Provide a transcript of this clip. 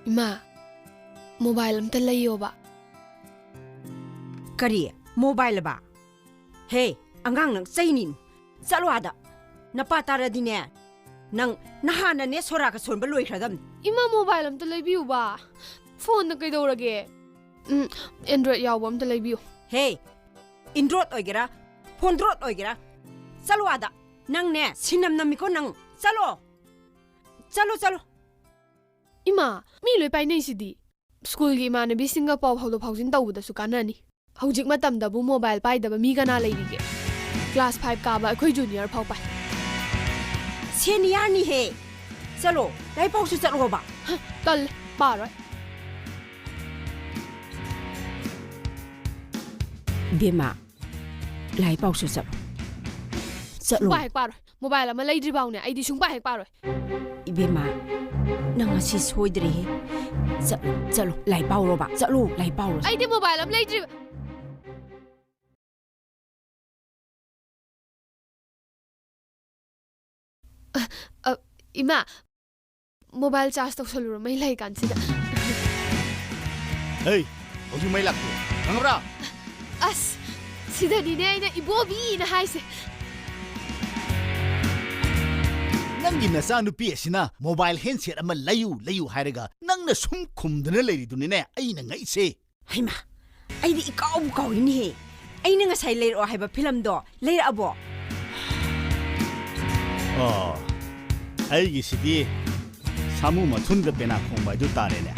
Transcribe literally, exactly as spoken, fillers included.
ꯏꯃꯥ, ꯃꯣꯕꯥꯏꯜ ꯑꯝꯇ ꯂꯩꯌꯣꯕ꯫ ꯀꯔꯤ? ꯃꯣꯕꯥꯏꯜ ꯑꯕ? ꯍꯦ, ꯑꯉꯥꯡ ꯅꯪ ꯆꯩꯅꯤꯅꯨ꯫ ꯆꯠꯂꯣ ꯑꯥꯗ꯫ ꯅꯄꯥ ꯇꯥꯔꯗꯤꯅꯦ, ꯅꯪ ꯅꯍꯥꯟꯅꯅꯦ ꯁꯣꯔꯥꯒ ꯁꯣꯟꯕ ꯂꯣꯏꯈ꯭ꯔꯗꯝꯅꯤ꯫ ꯏꯃꯥ, ꯃꯣꯕꯥꯏꯜ ꯑꯝꯇ ꯂꯩꯕꯤꯌꯨꯕ꯫ ꯐꯣꯟꯅ ꯀꯩꯗꯧꯔꯒꯦ? ꯎꯝ, Android ꯌꯥꯎꯕ ꯑꯝꯇ ꯂꯩꯕꯤꯌꯨ꯫ ꯍꯦ, Android ꯑꯣꯏꯒꯦꯔꯥ, ꯐꯣꯟꯗ꯭ꯔꯣꯠ ꯑꯣꯏꯒꯦꯔꯥ, ꯆꯠꯂꯣ ꯑꯥꯗ꯫ ꯅꯪꯅꯦ, ꯁꯤꯟꯅꯝ ꯅꯝꯃꯤꯀꯣ ꯅꯪ꯫ ꯆꯠꯂꯣ꯫ ꯆꯠꯂꯣ, ꯆꯠꯂꯣ꯫ ꯏꯃꯥ, ꯃꯤ ꯂꯣꯏ ꯄꯥꯏꯅꯩꯁꯤꯗꯤ꯫ ꯁ꯭ꯀꯨꯜꯒꯤ ꯏꯃꯥꯟꯅꯕꯤꯁꯤꯡꯒ ꯄꯥꯎ ꯐꯥꯎꯗꯣꯛ ꯐꯥꯎꯖꯤꯟ ꯇꯧꯕꯗꯁꯨ ꯀꯥꯟꯅꯅꯤ꯫ ꯍꯧꯖꯤꯛ ꯃꯇꯝꯗꯕꯨ ꯃꯣꯕꯥꯏꯜ ꯄꯥꯏꯗꯕ ꯃꯤ ꯀꯅꯥ ꯂꯩꯔꯤꯒꯦ? ꯀ꯭ꯂꯥꯁ ꯐꯥꯏꯚ ꯀꯥꯕ ꯑꯩꯈꯣꯏ ꯖꯨꯅꯤꯌꯔ ꯐꯥꯎ ꯄꯥꯏ꯫ ꯁꯦꯅꯤꯌꯔꯅꯤꯍꯦ꯫ ꯆꯠꯂꯣ, ꯂꯥꯏꯔꯤꯛ ꯄꯥꯎꯁꯨ ꯆꯠꯂꯣꯕ꯫ ꯍ, ꯇꯜꯂꯦ, ꯄꯥꯔꯣꯏ꯫ ꯏꯕꯦꯝꯃ, ꯂꯥꯏꯔꯤꯛ ꯄꯥꯎꯁꯨ ꯆꯠꯂꯣ꯫ ꯆꯠꯂꯣ꯫ ꯁꯨꯡꯄꯥ ꯍꯦꯛ ꯄꯥꯔꯣꯏ꯫ ꯃꯣꯕꯥꯏꯜ ꯑꯃ ꯂꯩꯗ꯭ꯔꯤꯐꯥꯎꯅꯦ, ꯑꯩꯗꯤ ꯁꯨꯡꯄꯥ ꯍꯦꯛ ꯄꯥꯔꯣꯏ꯫ ꯏꯕꯦꯝꯃ, ꯅꯪ ꯉꯁꯤ ꯁꯣꯏꯗ꯭ꯔꯦꯍꯦ꯫ ꯆꯠꯂꯣ, ꯆꯠꯂꯣ, ꯂꯥꯏꯔꯤꯛ ꯄꯥꯎꯔꯣꯕ꯫ ꯆꯠꯂꯣ, ꯂꯥꯏꯔꯤꯛ ꯄꯥꯎꯔꯣ꯫ ꯑꯩꯗꯤ ꯃꯣꯕꯥꯏꯜ ꯑꯃ ꯂꯩꯗ꯭ꯔꯤꯕ꯫ ꯑ, ꯑ, ꯏꯃꯥ, ꯃꯣꯕꯥꯏꯜ ꯆꯥꯔꯖ ꯇꯧꯁꯜꯂꯨꯔꯣ, ꯃꯩ ꯂꯩ ꯀꯥꯟꯁꯤꯗ꯫ ꯍꯩ, ꯍꯧꯖꯤꯛ ꯃꯩ ꯂꯥꯛꯇꯦ, ꯈꯪꯉꯕ꯭ꯔꯥ? ꯑꯁ, ꯁꯤꯗꯅꯤꯅꯦ ꯑꯩꯅ ꯏꯕꯣꯕꯤꯅ ꯍꯥꯏꯁꯦ꯫ ꯅꯪꯒꯤ ꯅꯆꯥꯅꯨꯄꯤ ꯑꯁꯤꯅ ꯃꯣꯕꯥꯏꯜ ꯍꯦꯟꯁꯦꯠ ꯑꯃ ꯂꯩꯌꯨ, ꯂꯩꯌꯨ ꯍꯥꯏꯔꯒ ꯅꯪꯅ ꯁꯨꯝ ꯈꯨꯝꯗꯅ ꯂꯩꯔꯤꯗꯨꯅꯤꯅꯦ ꯑꯩꯅ ꯉꯛꯏꯁꯦ꯫ ꯍꯩꯃꯥ, ꯑꯩꯗꯤ ꯏꯀꯥꯎꯕꯨ ꯀꯥꯎꯏꯅꯦꯍꯦ꯫ ꯑꯩꯅ ꯉꯁꯥꯏ ꯂꯩꯔꯛꯑꯣ ꯍꯥꯏꯕ ꯐꯤꯂꯝꯗꯣ ꯂꯩꯔꯛꯑꯕꯣ? ꯑꯣ, ꯑꯩꯒꯤꯁꯤꯗꯤ ꯁꯥꯃꯨ ꯃꯊꯨꯟꯗ ꯄꯦꯅꯥ ꯈꯣꯡꯕ ꯍꯥꯏꯗꯨ ꯇꯥꯔꯦꯅꯦ꯫